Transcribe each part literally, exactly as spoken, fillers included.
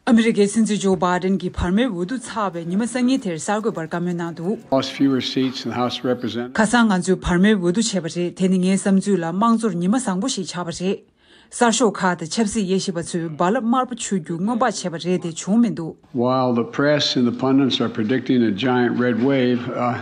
ཨ་མི་རི་ཀའི་སྲིད་འཛིན་ཇོ་བྷའི་ཌེན་གྱིས་བར་མའི་འོས་བསྡུ་ཚར་བའི་ཉི་མ་སང་ཉིན་དེར་གསར་འགོད་པར་བཀའ་མོལ་གནང་འདུག Lost fewer seats in the House of Representatives. ཁ་སང་ང་ཚོས་བར་མའི་འོས་བསྡུ་བྱས་པ་རེད། དེ་ནི་ངའི་བསམ་ཚུལ་ལ་དམངས་གཙོར་ཉི་མ་བཟང་པོ་ཞིག་ཆགས་པ་རེད། གསར་ཤོག་ཁག་དང་ཆབ་སྲིད་དབྱེ་ཞིབ་པ་ཚོས་རྦ་རླབས་དམར་པོ་འཕྱུར་རྒྱུ་སྔོན་དཔག་བྱས་པ་རེད་དེ། བྱུང་མི་འདུག While the press and the pundits are predicting a giant red wave, uh,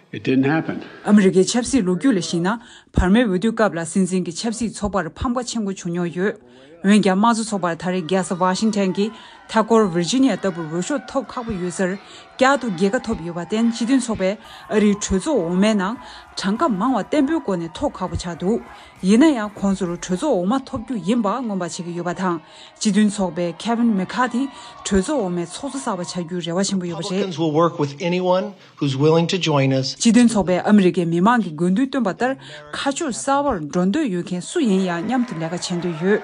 it didn't happen. ཨ་མི་རི་ཀའི་ཆབ་སྲིད་ལོ་རྒྱུས་ལ་གཞིགས་ན། བར་མའི་འོས་བསྡུའི་སྐབས་ལ་སྲིད་འཛིན་གྱི་ཆབ་སྲིད་ཚོགས་པར་ཕམ་ཁ་ཆེན་པོ་བྱུང་མྱོང་ཡོད། འོན་ཀྱང་། དམངས་གཙོ་ཚོགས་པར་ད་རེས་རྒྱལ་ས་ཝ་ཤིང་ཊོན་གྱི་མཐའ་འཁོར་ཝིར་ཇི་ནི་ཡ་ལྟ་བུར་འོས་ཤོག་ཐོབ་ཁག་པོ་ཡོད་སར། བསྐྱར་དུ་རྒྱལ་ཁ་ཐོབ་ཡོད་པར་བརྟེན། སྤྱི་མཐུན་ཚོགས་པས་ཨ་རིའི་གྲོས་ཚོགས་འོག་མའི་ནང་གྲངས་ཀ་མང་བ་བརྟན་པོའི་སྒོ་ནས་ཐོབ་ཁག་པོ་ཆགས་འདུག་ཡིན་ན་ཡང་། ཁོང་ཚོར་གྲོས་ཚོགས་འོག་མ་ཐོབ་རྒྱུ་ཡིན་པ་སྔོན་དཔག་བྱེད་ཀྱི་ཡོད་པ་དང་། སྤྱི་མཐུན་ཚོགས་པའི་ཁེ་ཝིན་མེ་ཁ་ཐི་གྲོས་ཚོགས་འོག་མའི་ཚོགས་གཙོ་གསར་པ་ཆགས་རྒྱུའི་རེ་བ་ཆེན་པོ་ཡོད་པ་རེད། Republicans will work with anyone who's willing to join us. སྤྱི་མཐུན་ཚོགས་པས་ཨ་མི་རི་ཀའི་མི་མང་གི་དགོས་འདུན་བཏོན་པ་ལྟར། ཁ་ཕྱོགས་གསར་པར་འགྲོ་འདོད་ཡོད་མཁན་སུ་ཡིན་ཡང་མཉམ་དུ་ལས་ཀ་བྱེད་འདོད་ཡོད།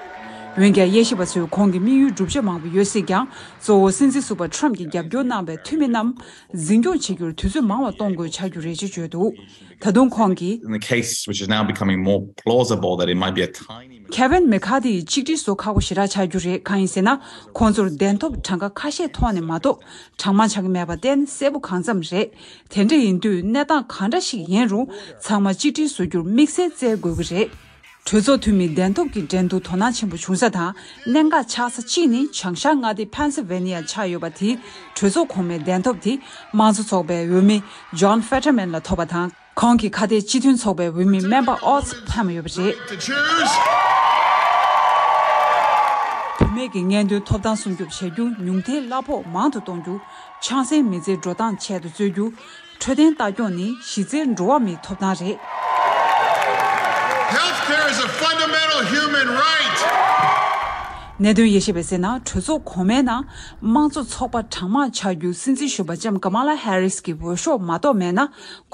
འོན་ཀྱང་། དབྱེ་ཞིབ་པ་ཚོས་ཁོང་གི་དམིགས་ཡུལ་བསྒྲུབ་བྱ་མང་པོ་ཡོད་སྲིད་ཀྱང་། གཙོ་བོ་སྲིད་འཛིན་ཟུར་པ་ཊྲམ་གྱིས་རྒྱབ་སྐྱོར་གནང་བའི་འཐུས་མི་རྣམས་འཛིན་སྐྱོང་བྱེད་རྒྱུར་དུས་ཚོད་མང་བ་གཏོང་དགོས་ཆགས་རྒྱུ་རེད་ཅེས་བརྗོད་འདུག་ད་དུང་ཁོང་གིས། In the case which is now becoming more plausible that it might be a tiny ཁེ་ཝིན་མེ་ཁ་ཐི་ཡིས་གཅིག་སྒྲིལ་བཟོ་ཁག་པོ་ཞེ་དྲག་ཆགས་རྒྱུ་རེད། གང་ཡིན་ཟེར་ན། ཁོང་ཚོར་གདན་ཐོབ་གྲངས་ཀ་ཁ་ཤས་ཐོག་ནས་མ་གཏོགས་གྲངས་མང་ཆགས་ཀྱི་མེད་པར་བརྟེན། གསལ་པོ་གང་ཙམ་རེད། དེ་འདྲ་ཡིན་དུས། གནས་སྟངས་གང་འདྲ་ཞིག་ཡིན་རུང་། ཚང་མ་གཅིག་སྒྲིལ་བཟོ་རྒྱུར་དམིགས་བསལ་བཙལ་དགོས་ཀྱི་རེད། གྲོས་ཚོགས་འཐུས་མི་གདན་ཐོབ་ཀྱི་འགྲན་བསྡུར་དོ་སྣང་ཆེན་པོ་བྱུང་ས་དང་། གནད་འགག་ཆགས་ས་གཅིག་ནི། བྱང་ཤར་མངའ་སྡེ་ཕེན་སིལ་ཝེ་ནི་ཡ་ཆགས་ཡོད་པ་དེའི་གྲོས་ཚོགས་གོང་མའི་གདན་ཐོབ་དེ། དམངས་གཙོ་ཚོགས་པའི་འོས་མི་ཇོན་ཧྥེ་ཊར་མན་ལ་ཐོབ་པ་དང་། ཁོང་གིས་ཁ་གཏད་སྤྱི་མཐུན་ཚོགས་པའི་འོས་མི་སྨན་པ་ཨོ་ཚི་ཕམ་ཡོད་པ་རེད། To choose. བུད་མེད་ཀྱི་ངལ་འདོན་ཐོབ་ཐང་སྲུང་སྐྱོབ་བྱ་རྒྱུ། ཉུང་མཐའི་གླ་ཕོགས་མང་དུ་གཏོང་རྒྱུ། ཆང་སའི་མི་ཚེའི་འགྲོ་སྟངས་ཆེད་དུ་རྩོད་རྒྱུ། འཕྲོད་བསྟེན་ལྟ་སྐྱོང་ནི་གཞི་རྩའི་འགྲོ་བ་མིའི་ཐོབ་ཐང་རེད། Healthcare is a fundamental human right. གནད་དོན་དབྱེ་ཞིབ་པས་ཟེར་ན། གྲོས་ཚོགས་གོང་མའི་ནང་དམངས་གཙོ་ཚོགས་པ་གྲངས་མང་ཆགས་རྒྱུ། སྲིད་འཛིན་གཞོན་པ་ལྕམ་ཀ་མ་ལ་ཧེ་རིས་ཀྱི་འོས་ཤོག་མ་གཏོགས་མེད་ན།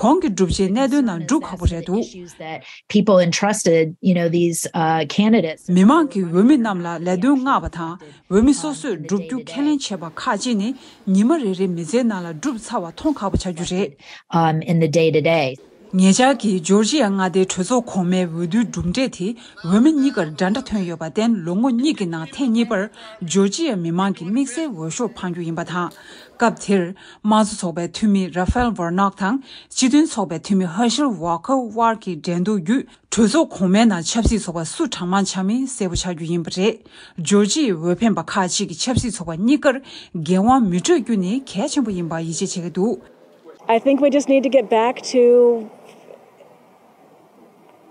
གོང་གི་སྒྲུབ་བྱའི་གནད་དོན་ནང་སྒྲུབ་ཁག་པོ་རེད་འདུག Issues that people entrusted, you know, these uh, candidates. མི་མང་གིས་འོས་མི་རྣམས་ལ་ལས་དོན་མངགས་པ་དང་། འོས་མི་སོ་སོས་བསྒྲུབ་རྒྱུ་ཁས་ལེན་བྱས་པ་ཁག་ཅིག་ནི། ཉི་མ་རེ་རེའི་མི་ཚེའི་ནང་ལ་བསྒྲུབས་ཚར་བ་མཐོང་ཁག་པོ་ཆགས་རྒྱུ་རེད། Um, in the day to day. ཉེ་ཆར་གྱི་ཇོར་ཇི་ཡ་མངའ་སྡེའི་གྲོས་ཚོགས་གོང་མའི་འོས་བསྡུའི་གྲུབ་འབྲས་དེ། འོས་མི་གཉིས་ཀར་འདྲ་འདྲ་ཐོན་ཡོད་པར་བརྟེན། ལོ་ངོ་གཉིས་ཀྱི་ནང་ཐེངས་གཉིས་པར་ཇོར་ཇི་ཡའི་མི་མང་གི་དམིགས་བསལ་འོས་ཤོག་འཕང་རྒྱུ་ཡིན་པ་དང་། སྐབས་དེར། དམངས་གཙོ་ཚོགས་པའི་འཐུས་མི་ར་ཧྥེལ་ཝར་ནོག་དང་། སྤྱི་མཐུན་ཚོགས་པའི་འཐུས་མི་ཧར་ཤལ་ཝོ་ཁར་དབར་གྱི་འགྲན་བསྡུར་བརྒྱུད། གྲོས་ཚོགས་གོང་མའི་ནང་ཆབ་སྲིད་ཚོགས་པ་སུ་གྲངས་མང་ཆགས་མིན་གསལ་པོ་ཆགས་རྒྱུ་ཡིན་པ་རེད། ཇོར་ཇི་ཡའི་འོས་འཕེན་པ་ཁག་ཅིག་གིས་ཆབ་སྲིད་ཚོགས་པ་གཉིས་ཀར་འགན་དབང་མི་སྤྲོད་རྒྱུ་ནི་གལ་ཆེན་པོ་ཡིན་པར་ཡིད་ཆེས་བྱེད་ཀྱི་འདུག I think we just need to get back to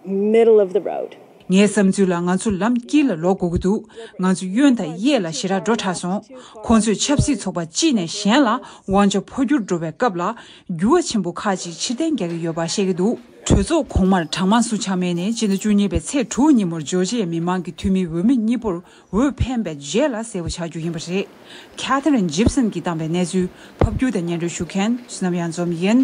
middle of the road. ངའི་བསམ་ཚུལ་ལ། ང་ཚོ་ལམ་དཀྱིལ་ལ་ལོག་དགོས་ཀྱི་འདུག་ང་ཚོ་གཡོན་དང་གཡས་ལ་ཞེ་དྲག་འགྲོ་དྲགས་སོང་། ཁོང་ཚོས་ཆབ་སྲིད་ཚོགས་པ་གཅིག་ནས་གཞན་ལ་དབང་ཆ་འཕོ་འགྱུར་འགྲོ་བའི་སྐབས་ལ། འགྱུར་བ་ཆེན་པོ་ཁག་ཅིག་ཕྱིར་འཐེན་རྒྱག་གི་ཡོད་པ་བཤད་ཀྱི་འདུག་གྲོས་ཚོགས་གོང་མར་གྲངས་མང་སུ་ཆགས་མིན་ནི། སྤྱི་ཟླ་བཅུ་གཉིས་པའི་ཚེས་དྲུག་ཉིན་མོར་ཇོར་ཇི་ཡའི་མི་མང་གི་འཐུས་མི་འོས་མི་གཉིས་པོར་འོས་འཕེན་པའི་རྗེས་ལ་གསལ་པོ་ཆགས་རྒྱུ་ཡིན་པ་རེད། ཁེ་ཐི་རིན་ཇིབ་སན་གྱིས་བཏང་པའི་གནས་ཚུལ། ཕབ་སྒྱུར་དང་སྙན་སྒྲོན་ཞུ་མཁན་བསོད་ནམས་གཡང་འཛོམས་ཡིན།